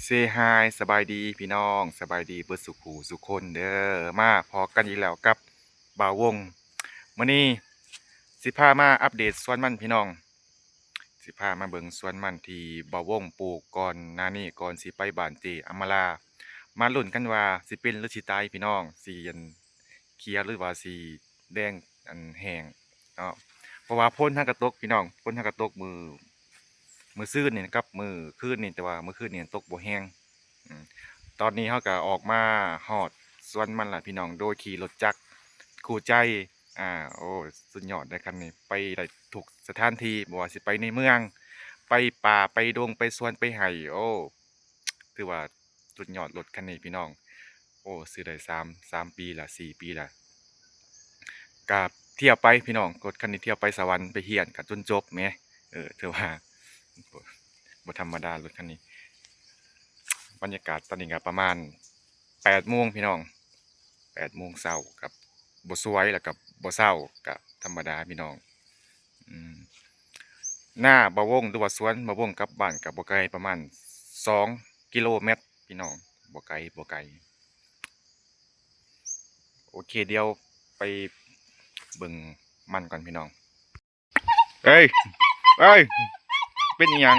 ເຊຮາຍ ສະບາຍດີພີ່ນ້ອງ ສະບາຍດີເບິດສູ່ຜູ້ສູ່ຄົນເດີ. ມາພໍ້ກັນອີກແລ້ວກັບບ່າວວົງ. ມື້ນີ້ຊິພາມາອັບເດດສວນມັນພີ່ນ້ອງ, ຊິພາມາເບິ່ງສວນມັນທີ່ບ່າວວົງປູກກ່ອນໜ້ານີ້ ກ່ອນຊິໄປບ້ານເຈ້ອຳມາລາ. ມາລຸ້ນກັນວ່າຊິເປັນຫຼືຊິຕາຍພີ່ນ້ອງ, ຊິອັນ ຂຽວ ຫຼືວ່າສີແດງອັນແຫ້ງເນາະ. ເພາະວ່າຝົນຫາກະຕົກພີ່ນ້ອງ, ຝົນຫາກະຕົກມື້ ມື້ຊືນນີ້ກັບມື້ຄືນນີ້, ແຕ່ວ່າມື້ຄືນນີ້ຕົກບໍ່ແຮງ. ອືມ ຕອນນີ້ເຮົາກະອອກມາຮອດສວນມັນລະພີ່ນ້ອງ ໂດຍຂີ່ລົດຈັກຄູ່ໃຈ. ອາ ໂອ້ ສຸດຍອດເດ້ຄັນນີ້, ໄປໄດ້ທຸກສະຖານທີ່, ບໍ່ວ່າຊິໄປໃນເມືອງ, ໄປປ່າ ໄປດົງ ໄປສວນ ໄປໄຮ່. ໂອ້ ຖືວ່າສຸດຍອດລົດຄັນນີ້ພີ່ນ້ອງ. ໂອ້ ຊື້ໄດ້ສາມ ສາມປີລະ ສີ່ປີລະ ກະທ່ຽວໄປພີ່ນ້ອງ. ລົດຄັນນີ້ທ່ຽວໄປສະຫວັນໄປຮຽນກະຈົນຈົບແໝ. ເອີ ຖືວ່າບໍ່ ບໍ່ທຳມະດາລົດຄັນນີ້. ບັນຍາກາດຕອນນີ້ກະປະມານແປດໂມງພີ່ນ້ອງ, ແປດໂມງເຊົ້າ ກະບໍ່ສວຍ ແລ້ວກະບໍ່ເຊົ້າ ກະທຳມະດາພີ່ນ້ອງ. ອືມ ໜ້າບ່າວວົງ ຫຼືວ່າສວນບ່າວວົງກັບບ້ານກະບໍ່ໄກ ປະມານສອງກິໂລແມັດພີ່ນ້ອງ, ບໍ່ໄກ ບໍ່ໄກ. ໂອເຄ ດຽວໄປເບິ່ງມັນກ່ອນພີ່ນ້ອງ. ເອີຍ ເອີຍ ເປັນອີ່ຫຍັງ?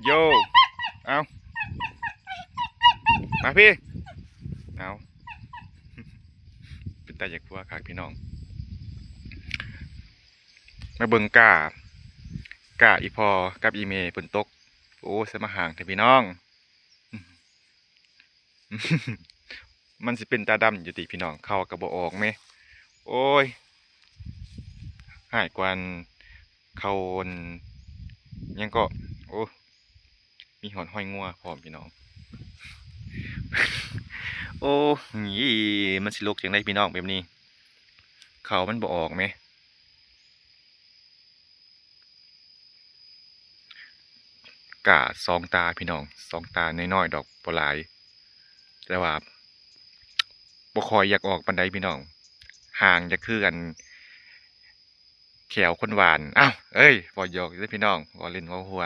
ໂຢ ເອົາ ມາພີ້ ເອົາ ເປັນຕາຢາກຫົວຄັກພີ່ນ້ອງ. ມາເບິ່ງກ້າ ກ້າອີ່ພໍ່ກັບອີ່ແມ່ເພິ່ນຕົກ. ໂອ້ ສະມາຫ່າງແທ້ພີ່ນ້ອງ. ມັນຊິເປັນຕາດຳຢູ່ຕິພີ່ນ້ອງ, ເຂົ້າກະບໍ່ອອກແມ. ໂອ້ຍ ຮ້າຍກວ່າເຂົ້າອັນ ຫຍັງເກາະ. ໂອ້ ມີຮອດຮອຍງົວພ້ອມພີ່ນ້ອງ. ໂອ້ຍ ມັນຊິລົກຈັ່ງໃດພີ່ນ້ອງແບບນີ້, ເຂົ້າມັນບໍ່ອອກແມ. ກະສອງຕາພີ່ນ້ອງ, ສອງຕານ້ອຍໆດອກ ບໍ່ຫຼາຍ ແຕ່ວ່າບໍ່ຄ່ອຍຢາກອອກປານໃດພີ່ນ້ອງ, ຫ່າງຢາກຄືອັນແຂ້ວຄົນຫວ່ານ. ອ້າວ ເອີຍ ເວົ້າຢອກເດີພີ່ນ້ອງ, ເວົ້າຫຼິ້ນເວົ້າຫົວ.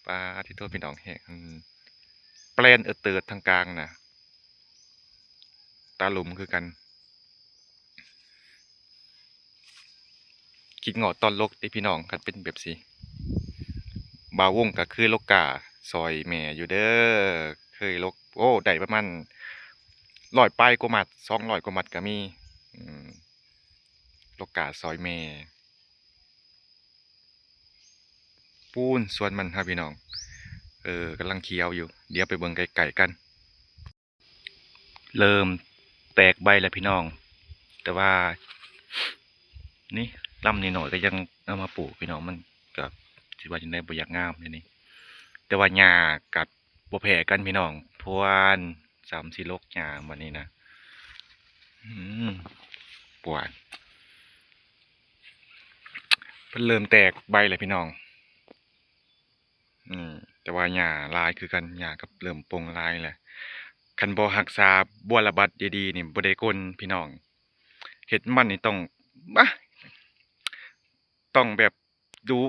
ປາດ ທິໂທ ພີ່ນ້ອງ ແຮງ ອືມ ແປນເອີເຕີດທາງກາງນະ ຕາຫຼຸມຄືກັນ. ຄິດງອດຕອນລົກຕິພີ່ນ້ອງ ຄັນເປັນແບບຊີ້. ບ່າວວົງກະເຄີຍລົກກ້າຊ່ອຍແມ່ຢູ່ເດີ, ເຄີຍລົກ ໂອ້ ໄດ້ປະມານຮ້ອຍປາຍກວ່າມັດ ສອງຮ້ອຍກວ່າມັດກະມີ. ອືມ ລົກກ້າຊ່ອຍແມ່. ປູນ ສວນມັນເຮົາພີ່ນ້ອງ, ເອີ ກຳລັງຂຽວຢູ່, ດຽວໄປເບິ່ງໃກ້ໆກັນ. ເລີ່ມແຕກໃບແລ້ວພີ່ນ້ອງ, ແຕ່ວ່ານີ້ລຳນ້ອຍໆກະຍັງເອົາມາປູກພີ່ນ້ອງ, ມັນກະຊິວ່າຈັ່ງໃດ ບໍ່ຢາກງາມເດນີ້, ແຕ່ວ່າຫຍ້າກະບໍ່ແພ້ກັນພີ່ນ້ອງ. ພວນ ສາມສີ່ລົກຫຍ້າບັດນີ້ນະ. ອືມ ປວດ ເພິ່ນເລີ່ມແຕກໃບແລ້ວພີ່ນ້ອງ. ອືມ ແຕ່ວ່າຫຍ້າຫຼາຍຄືກັນ, ຫຍ້າກະເລີ່ມປົ່ງຫຼາຍແລ້ວ. ຄັນບໍ່ຮັກສາບົວລະບັດດີໆນີ້ ບໍ່ໄດ້ກົນພີ່ນ້ອງ. ເຮັດມັນນີ້ຕ້ອງ ບາ ຕ້ອງແບບດຸ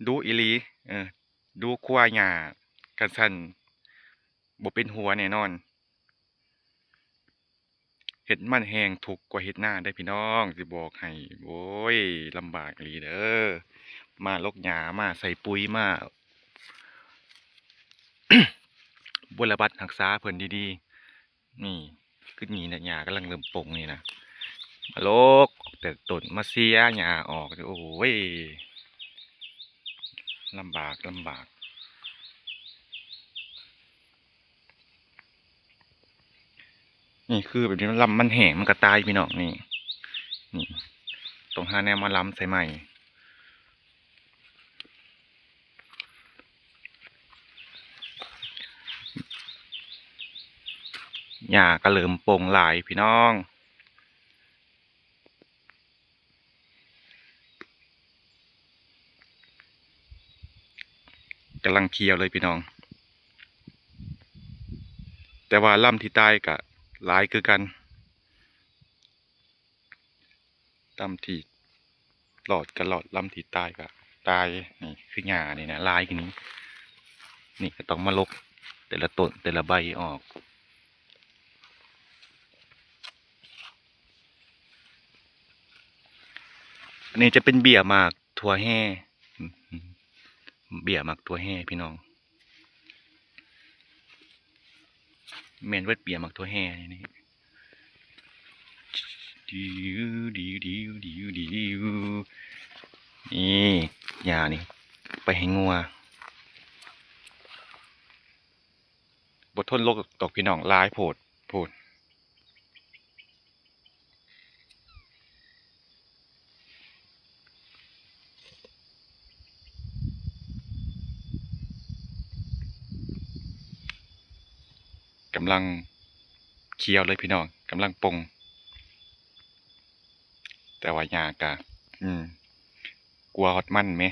ດຸອີ່ຫຼີ, ເອີ ດຸຂົວຫຍ້າ, ຄັນຊັ້ນບໍ່ເປັນຫົວແນ່ນອນ. ເຮັດມັນແຮງທຸກກວ່າເຮັດນາເດີພີ່ນ້ອງ ຊິບອກໃຫ້. ໂອ້ຍ ລຳບາກອີ່ຫຼີເດີ, ມາລົກຫຍ້າ ມາໃສ່ປຸ໋ຍ ມາບົວລະບັດຮັກສາເພິ່ນດີໆ. ນີ້ ຄືນີ້ນະ ຫຍ້າກຳລັງເລີ່ມປົ່ງນີ້ນະ, ມາລົກແຕ່ຕົ້ນ ມາເສຍຫຍ້າອອກ. ໂອ້ຍ ລຳບາກ ລຳບາກ. ນີ້ຄືແບບນີ້ ລຳມັນແຫ້ງ ມັນກະຕາຍພີ່ນ້ອງ. ນີ້ ນີ້ ຕ້ອງຫາແນວມາລຳໃສ່ໃໝ່. ຫຍ້າກະເລີ່ມປົ່ງຫຼາຍພີ່ນ້ອງ. ກຳລັງຂຽວເລີຍພີ່ນ້ອງ, ແຕ່ວ່າລຳທີ່ຕາຍກະຫຼາຍຄືກັນ. ລຳທີ່ລອດກະລອດ, ລຳທີ່ຕາຍກະຕາຍ. ນີ້ຄືຫຍ້ານີ້ນະ ຫຼາຍຄືນີ້. ນີ້ກໍຕ້ອງມາລົກແຕ່ລະຕົ້ນແຕ່ລະໃບອອກ. ອັນນີ້ຈະເປັນເບ້ຍໝາກຖົ່ວແຮ່ ເບ້ຍໝາກຖົ່ວແຮ່ພີ່ນ້ອງ ແມ່ນເບິດເບ້ຍໝາກຖົ່ວແຮ່ນີ້. ນີ້ ຫຍ້ານີ້ໄປໃຫ້ງົວ ບໍ່ທົນລົກດອກພີ່ນ້ອງ ຫຼາຍໂພດໂພດ. ກຳລັງຂຽວເລີຍພີ່ນ້ອງ ກຳລັງປົ່ງ ແຕ່ວ່າຫຍ້າກະ ອືມ ກົວຮອດມັນແມ.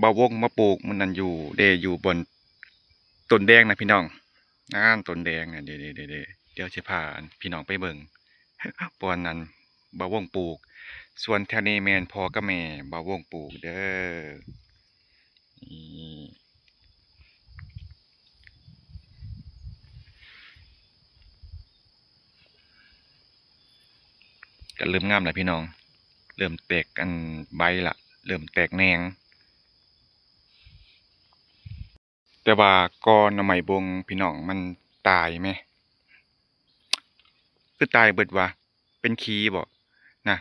ບ່າວວົງມາປູກມື້ນັ້ນຢູ່ເດ້ ຢູ່ບ່ອນຕົ້ນແດງນະພີ່ນ້ອງ ນັ້ນຕົ້ນແດງນະ ເດ້ໆໆໆ ດຽວຊິພາພີ່ນ້ອງໄປເບິ່ງ ບ່ອນນັ້ນບ່າວວົງປູກ ສ່ວນແຖວນີ້ແມ່ນພໍ່ກັບແມ່ບ່າວວົງປູກເດີ້. ນີ້ ກໍເລີ່ມງາມແລ້ວພີ່ນ້ອງ ເລີ່ມແຕກອັນໃບລະ ເລີ່ມແຕກແໜງ. ແຕ່ວ່າກໍໜໍ່ໄມ້ບົງພີ່ນ້ອງ ມັນຕາຍແມ ຄືຕາຍເບິດວະ ເປັນຂີ້ບໍນະ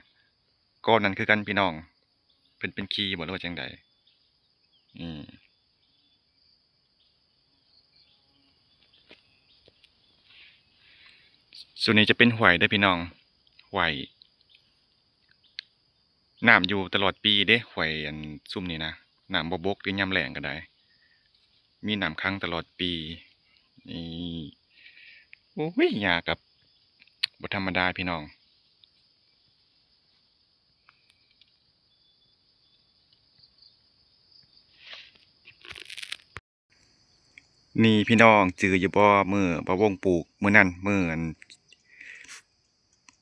ກໍນັ້ນຄືກັນພີ່ນ້ອງ ເພິ່ນເປັນຂີ້ບໍ ຫຼືວ່າຈັ່ງໃດ? ອືມ ສ່ວນນີ້ຈະເປັນຫ້ວຍເດີ້ພີ່ນ້ອງ ຫ້ວຍ ນ້ຳຢູ່ຕະຫຼອດປີເດ້ ຫ້ວຍອັນຊຸມນີ້ນະ ນ້ຳບໍ່ບົກເດ້ ຍາມແລ້ງກໍໄດ້ ມີນ້ຳຂັງຕະຫຼອດປີ. ນີ້ ໂອ້ຍ ຫຍ້າກັບບໍ່ທຳມະດາພີ່ນ້ອງ. ນີ້ພີ່ນ້ອງຈື່ຢູ່ບໍ່ ມື້ບ່າວວົງປູກມື້ນັ້ນ ມື້ອັນ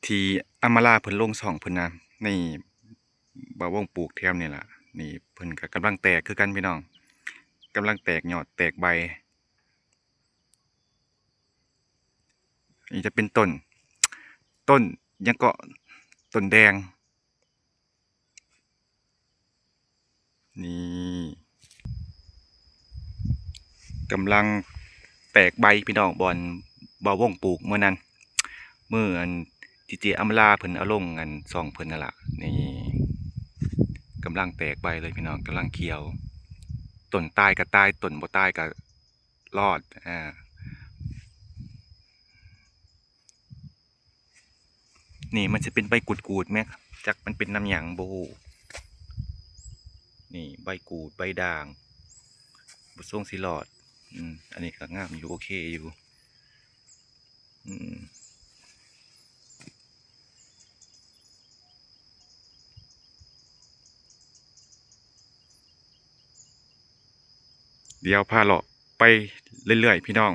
ທີ່ອຳມາລາເພິ່ນລົງຊ່ອງເພິ່ນນະ ນີ້ບ່າວວົງປູກແຖວນີ້ລະ ນີ້ເພິ່ນກໍກຳລັງແຕກຄືກັນພີ່ນ້ອງ ກຳລັງແຕກຍອດແຕກໃບ. ນີ້ຈະເປັນຕົ້ນ ຕົ້ນຫຍັງເກາະ ຕົ້ນແດງ. ນີ້ກຳລັງແຕກໃບພີ່ນ້ອງ ບ່ອນບ່າວວົງປູກມື້ນັ້ນ ມື້ອັນທີ່ເຈອຳມາລາເພິ່ນເອົາລົງອັນຊ່ອງເພິ່ນນັ້ນລະ ນີ້ກຳລັງແຕກໃບເລີຍພີ່ນ້ອງ ກຳລັງຂຽວ ຕົ້ນຕາຍກໍຕາຍ ຕົ້ນບໍ່ຕາຍກໍລອດ ອ່າ. ນີ້ມັນຊິເປັນໃບກູດໆແມ ຈັກມັນເປັນນຳຫຍັງບໍ່ຮູ້ ນີ້ໃບກູດໃບດ່າງ ບໍ່ຊົງຊິລອດ. ອືມ ອັນນີ້ກໍງາມຢູ່ ໂອເຄຢູ່ ອືມ. ດຽວພາເລາະໄປເລື້ອຍໆ ພີ່ນ້ອງ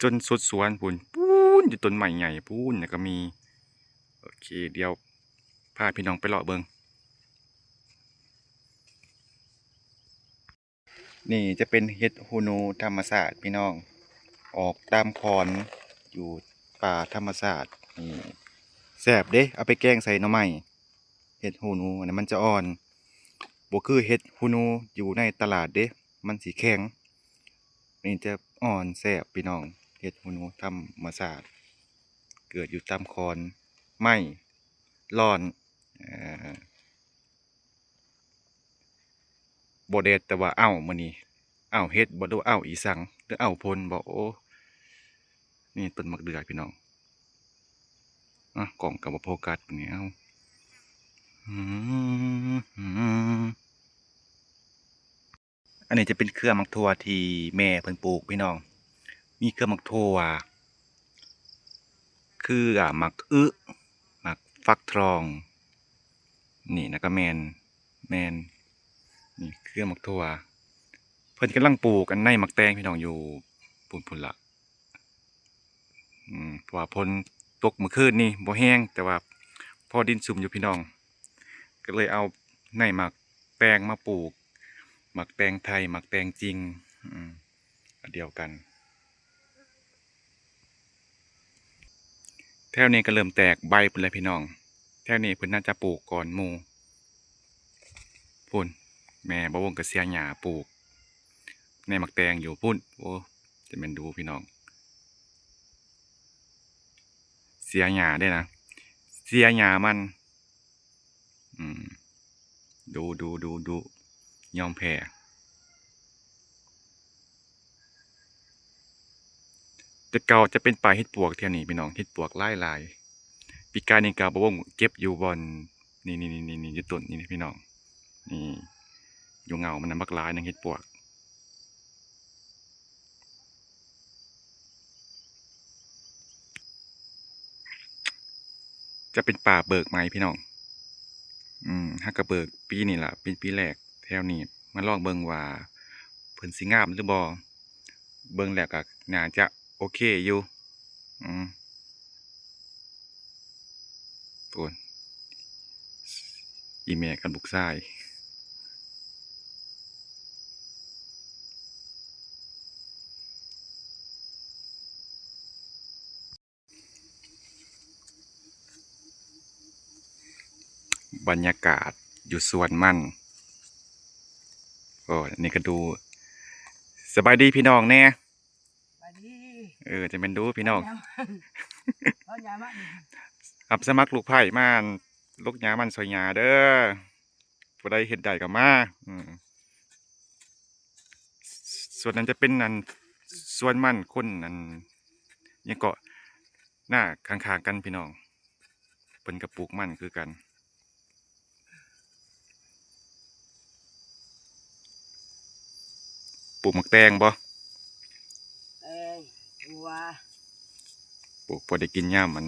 ຈົນສຸດສວນພຸ້ນ ພຸ້ນ ຢູ່ຕົ້ນໄມ້ໃຫຍ່ພຸ້ນ ແລ້ວກໍມີ. ໂອເຄ ດຽວພາພີ່ນ້ອງໄປເລາະເບິ່ງ. ນີ້ຈະເປັນເຫັດຫູໜູທຳມະຊາດພີ່ນ້ອງ ອອກຕາມຂອນຢູ່ປ່າທຳມະຊາດ. ນີ້ແຊບເດ້ ເອົາໄປແກງໃສ່ໜໍ່ໄມ້. ເຫັດຫູໜູອັນນີ້ມັນຈະອ່ອນ ບໍ່ຄືເຫັດຫູໜູຢູ່ໃນຕະຫຼາດເດ້ ມັນຊິແຂງ. ນີ້ຈະອ່ອນແຊບພີ່ນ້ອງ ເຫັດຫູໜູທຳມະຊາດ ເກີດຢູ່ຕາມຂອນໄມ້ລ້ອນ ເອີ ບໍ່ແດດແຕ່ວ່າເອົ້າມື້ນີ້ ເອົ້າເຫັດບໍ່ ຫຼືວ່າເອົ້າອີ່ສັງ ຫຼືເອົ້າຝົນບໍ່. ໂອ້ ນີ້ຕົ້ນໝາກເດືອພີ່ນ້ອງ ອາ ກ້ອງກໍບໍ່ໂຟກັສນີ້ ເອົ້າ ອືມ. ອັນນີ້ຈະເປັນເຄືອໝາກຖົ່ວທີ່ແມ່ເພິ່ນປູກພີ່ນ້ອງ ມີເຄືອໝາກຖົ່ວ ເຄືອໝາກອຶ ໝາກຟັກທອງ ນີ້ນະກະແມ່ນ ແມ່ນ ນີ້ເຄືອໝາກຖົ່ວ ເພິ່ນກຳລັງປູກອັນໃນໝາກແຕງພີ່ນ້ອງ ຢູ່ພຸ້ນ ພຸ້ນລະ. ອືມ ເພາະວ່າຝົນຕົກມື້ຄືນນີ້ບໍ່ແຮງ ແຕ່ວ່າພໍດິນຊຸ່ມຢູ່ພີ່ນ້ອງ ກໍເລີຍເອົາໃນໝາກ ແຕງມາປູກ ໝາກແຕງໄທ ໝາກແຕງຈິງ ອືມ ອັນດຽວກັນ. ແຖວນີ້ກໍເລີ່ມແຕກໃບພຸ້ນແຫຼະພີ່ນ້ອງ. ແຖວນີ້ເພິ່ນໜ້າຈະປູກກ່ອນໝູ່. ພຸ້ນ ແມ່ບ່າວວົງກໍເສຍຫຍ້າປູກໃນໝາກແຕງຢູ່ພຸ້ນ. ໂອ້ ຈະແມ່ນດູພີ່ນ້ອງ ເສຍຫຍ້າເດ້ນະ ເສຍຫຍ້າມັນ. ອືມ ດູ ດູ ດູ ດູ ຍອມແພ້. ແຕ່ເກົ່າຈະເປັນປ່າເຫັດປວກແຖວນີ້ພີ່ນ້ອງ ເຫັດປວກຫຼາຍໆ. ປີກາຍນີ້ກໍບ່າວວົງເກັບຢູ່ບ່ອນ ນີ້ໆໆໆ ຢູ່ຕົ້ນນີ້ພີ່ນ້ອງ ນີ້ ຢູ່ເຫງົ້າມັນນະ ບັກຫຼາຍໜຶ່ງເຫັດປວກ. ຈະເປັນປ່າເບີກໃໝ່ພີ່ນ້ອງ. ອືມ ຫາກະເບີກປີນີ້ລະ ເປັນປີແລກແຖວນີ້ ມາລອງເບິ່ງວ່າເພິ່ນຊິງາມຫຼືບໍ່. ເບິ່ງແລ້ວກະໜ້າຈະໂອເຄຢູ່. ອືມ ພຸ້ນ ອີ່ແມ່ກັບລູກຊາຍ. ບັນຍາກາດຢູ່ສວນມັນ. ໂອ້ ອັນນີ້ກໍດູ. ສະບາຍດີພີ່ນ້ອງແດ່. ສະບາຍດີ. ເອີ ຈະແມ່ນດູພີ່ນ້ອງ. ເອົາຫຍ້າມາ ຮັບສະໝັກລູກໃພ້ມາ ຫຼົກຫຍ້າມັນຊ່ອຍຫຍ້າເດີ. ຜູ້ໃດເຮັດໄດ້ກໍມາ. ອືມ ສ່ວນນັ້ນຈະເປັນອັນ ສວນມັນຄົນອັນ ຫຍັງເກາະ ນາຂ້າງໆກັນພີ່ນ້ອງ ເພິ່ນກໍປູກມັນຄືກັນ. ປູກໝາກແຕງບໍ່? ແຕງ ຖົ່ວ ປູກພໍໄດ້ກິນຍາມອັນ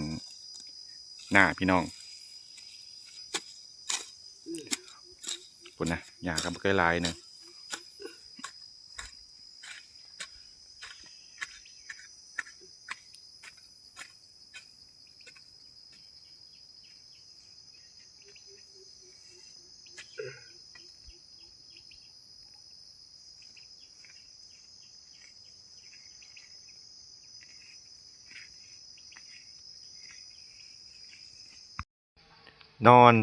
ໜ້າພີ່ນ້ອງ. ອືມ ພຸ້ນນະ ຫຍ້າກໍບໍ່ເຄີຍຫຼາຍນະ. ນອນ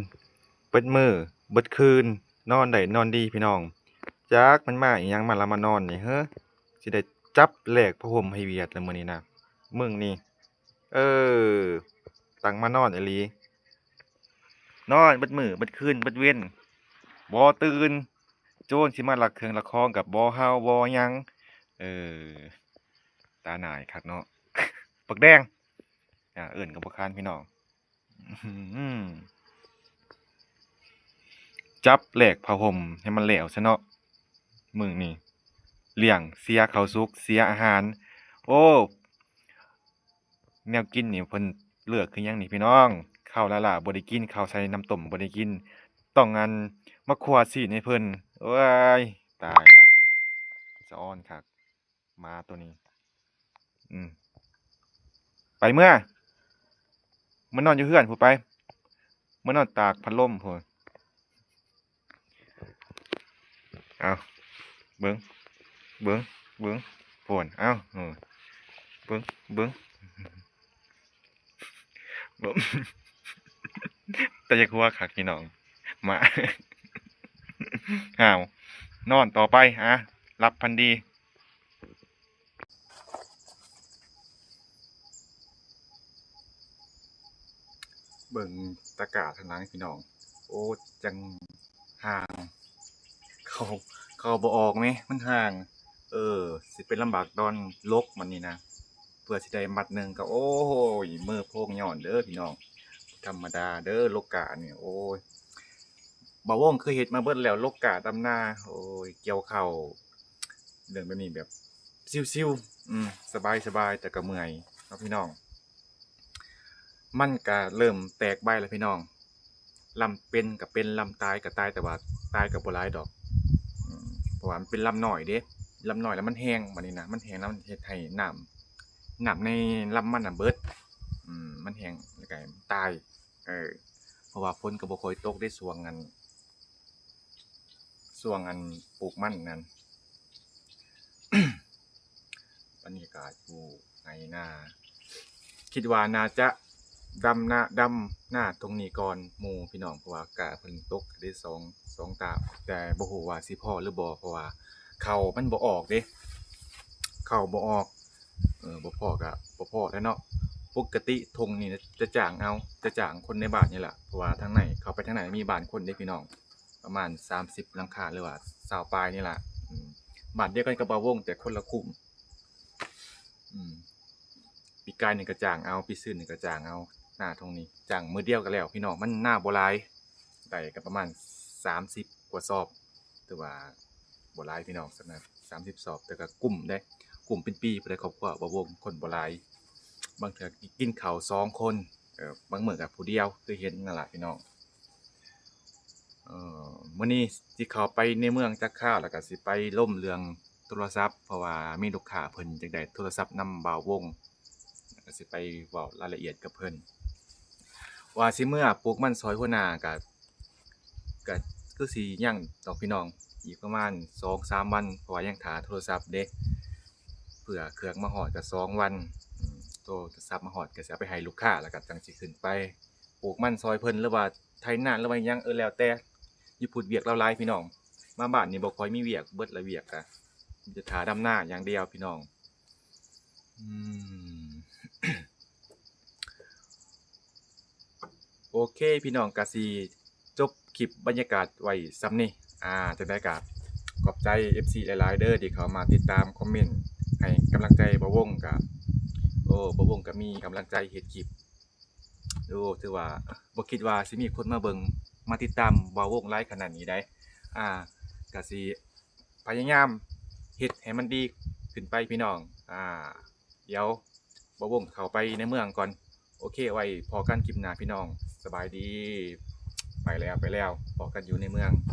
ເບິດມື້ເບິດຄືນ ນອນໄດ້ນອນດີພີ່ນ້ອງ. ຈັກມັນມາອີ່ຫຍັງມາລະມານອນນີ້ເຮີ ຊິໄດ້ຈັບແລກຜ້າຫົ່ມໃຫ້ຫວຽດລະມື້ນີ້ນະ ມຶງນີ້. ເອີ ຕັ້ງມານອນອີ່ຫຼີ ນອນເບິດມື້ເບິດຄືນເບິດເວັນ ບໍ່ຕື່ນ. ໂຈນຊິມາລັກເຄື່ອງລັກຂອງກໍບໍ່ເຫົ່າບໍ່ຫຍັງ. ເອີ ຕາໜ່າຍຄັກເນາະ ບັກແດງ. ອ່າ ເອີ້ນກໍບໍ່ຄານພີ່ນ້ອງ. ຈັບແລກຜ້າຫົ່ມໃຫ້ມັນແລ້ວຊະເນາະ ມື້ນີ້ລ້ຽງເສຍເຂົ້າສຸກເສຍອາຫານ. ໂອ້ ແນວກິນນີ້ເພິ່ນເລືອກຄືຫຍັງນີ້ພີ່ນ້ອງ? ເຂົ້າລ້າໆບໍ່ໄດ້ກິນ ເຂົ້າໃສ່ນ້ຳຕົ້ມບໍ່ໄດ້ກິນ ຕ້ອງອັນມາຂົ້ວຊີ້ນໃຫ້ເພິ່ນ. ໂອ້ຍ ຕາຍແລ້ວ ສະອອນຄັກ. ໝາໂຕນີ້ ອືມ ໄປເມືອ ເມືອນອນຢູ່ເຮືອນພຸ້ນໄປ ເມືອນອນຕາກພັດລົມພຸ້ນ. ເອົາ ເບິ່ງ ເບິ່ງ ເບິ່ງ ພຸ້ນ ເອົາ ເບິ່ງ ເບິ່ງ. ແຕ່ຢາກຫົວຄັກພີ່ນ້ອງ ມາ ຫາວ ນອນຕໍ່ໄປ ອາ ຫຼັບຝັນດີ. ເບິ່ງຕາກາທາງຫຼັງພີ່ນ້ອງ ໂອ້ ຈັ່ງຫ່າງ ເຂົ້າ ເຂົ້າບໍ່ອອກແມ ມັນຫ່າງ. ເອີ ຊິໄປລຳບາກຕອນຫຼົກມັນນີ້ນະ ເພື່ອຊິໄດ້ມັດໜຶ່ງກໍ ໂອ້ຍ ມືໂພງຍ້ອນເດີພີ່ນ້ອງ ບໍ່ທຳມະດາເດີ ຫຼົກການີ້ ໂອ້ຍ ບ່າວວົງເຄີຍເຮັດມາເບິດແລ້ວ ຫຼົກກາດຳນາ ໂອ້ຍ ກ່ຽວເຂົ້າ ເລື່ອງແບບນີ້ແບບຊິວໆ ອືມ ສະບາຍໆ ແຕ່ກໍເມື່ອຍເນາະພີ່ນ້ອງ. ມັນກະເລີ່ມແຕກໃບແລ້ວພີ່ນ້ອງ ລຳເປັນກະເປັນ ລຳຕາຍກະຕາຍ ແຕ່ວ່າຕາຍກະບໍ່ຫຼາຍດອກ ອືມ ເພາະວ່າມັນເປັນລຳນ້ອຍເດ້ ລຳນ້ອຍແລ້ວມັນແຫ້ງ ບາດນີ້ນະ ມັນແຫ້ງແລ້ວມັນເຮັດໃຫ້ນ້ຳ ນ້ຳໃນລຳມັນນະເບິດ ອືມ ມັນແຫ້ງແລ້ວກະຕາຍ ເອີ ເພາະວ່າຝົນກະບໍ່ຄ່ອຍຕົກເດ້ ຊ່ວງອັນ ຊ່ວງອັນປູກມັນນັ້ນ ບັນຍາກາດຢູ່ໄຮ່ນາ ຄິດວ່າໜ້າຈະດຳນາ ດຳນາທົ່ງນີ້ກ່ອນໝູ່ພີ່ນ້ອງ ເພາະວ່າອາກາດເພິ່ນຕົກໄດ້ສອງ ສອງຕາບ ແຕ່ບໍ່ຮູ້ວ່າຊິພໍຫຼືບໍ່ ເພາະວ່າເຂົ້າມັນບໍ່ອອກເດ້ ເຂົ້າບໍ່ອອກ ເອີ ບໍ່ພໍກໍບໍ່ພໍແຫຼະເນາະ. ປົກກະຕິທົ່ງນີ້ຈະຈ້າງເອົາ ຈະຈ້າງຄົນໃນບ້ານນີ້ລະ ເພາະວ່າທາງໃນ ເຂົ້າໄປທາງໃນມີບ້ານຄົນເດ້ພີ່ນ້ອງ ປະມານສາມສິບຫຼັງຄາ ຫຼືວ່າຊາວປາຍນີ້ລະ ອືມ ບ້ານດຽວກັນກັບບ່າວວົງ ແຕ່ຄົນລະຄຸ້ມ. ອືມ ປີກາຍນີ້ກໍຈ້າງເອົາ ປີຊືນນີ້ກໍຈ້າງເອົາ ນາທົ່ງນີ້ຈ້າງມື້ດຽວກໍແລ້ວພີ່ນ້ອງ ມັນນາບໍ່ຫຼາຍ ໄດ້ກໍປະມານສາມສິບກວ່າສອບ ຖືວ່າບໍ່ຫຼາຍພີ່ນ້ອງ ສຳລັບສາມສິບສອບ ແຕ່ກໍກຸ້ມເດ້ ກຸ້ມເປັນປີພຸ້ນໃດ ຄອບຄົວບ່າວວົງ ຄົນບໍ່ຫຼາຍ ບາງເທື່ອກິນເຂົ້າສອງຄົນ ເອີ ບາງມື້ກໍຜູ້ດຽວ ຄືເຫັນນັ້ນລະພີ່ນ້ອງ. ເອີ ມື້ນີ້ຊິເຂົ້າໄປໃນເມືອງຈັກຄາວ ແລ້ວກໍຊິໄປລົມເລື່ອງໂທລະສັບ ເພາະວ່າມີລູກຄ້າເພິ່ນຢາກໄດ້ໂທລະສັບນຳບ່າວວົງ ແລ້ວກໍຊິໄປເວົ້າລາຍລະອຽດກັບເພິ່ນ ວ່າຊິເມືອປູກມັນຊ່ອຍຫົວໜ້າ ກໍ ກໍຄືຊິຍັງດອກພີ່ນ້ອງ ອີກປະມານສອງສາມວັນ ເພາະວ່າຍັງຖ້າໂທລະສັບເດ້ ເພື່ອເຄື່ອງມາຮອດກໍສອງວັນ ອືມ ໂທລະສັບມາຮອດກໍຊິເອົາໄປໃຫ້ລູກຄ້າ ແລ້ວກໍຈັ່ງຊິຂຶ້ນໄປ ປູກມັນຊ່ອຍເພິ່ນ ຫຼືວ່າໄຖນາ ຫຼືວ່າຫຍັງ ເອີ ແລ້ວແຕ່ ຢູ່ພຸ້ນວຽກລາວຫຼາຍພີ່ນ້ອງ ມາບ້ານນີ້ບໍ່ຄ່ອຍມີວຽກ ເບິດລະວຽກກະມີແຕ່ຖ້າດຳນາຢ່າງດຽວພີ່ນ້ອງ. ອືມ ໂອເຄພີ່ນ້ອງ ກະຊິຈົບຄລິບບັນຍາກາດໄວ້ສ່ຳນີ້ ອາ ຈັ່ງໃດກະຂອບໃຈເອັຟຊີຫຼາຍໆເດີ ທີ່ເຂົ້າມາຕິດຕາມ ຄອມເມັນໃຫ້ກຳລັງໃຈບ່າວວົງ ກະ ໂອ້ ບ່າວວົງກະມີກຳລັງໃຈເຮັດຄລິບ ໂອ້ ຖືວ່າບໍ່ຄິດວ່າຊິມີຄົນມາເບິ່ງ ມາຕິດຕາມບ່າວວົງຫຼາຍຂະໜາດນີ້ໃດ໋ ອາ ກະຊິພະຍາຍາມເຮັດໃຫ້ມັນດີຂຶ້ນໄປພີ່ນ້ອງ ອາ ດຽວບ່າວວົງເຂົ້າໄປໃນເມືອງກ່ອນ ໂອເຄ ໄວ້ພໍ້ກັນຄລິບໜ້າພີ່ນ້ອງ ສະບາຍດີ ໄປແລ້ວ ໄປແລ້ວ ພໍ້ກັນຢູ່ໃນເມືອງ.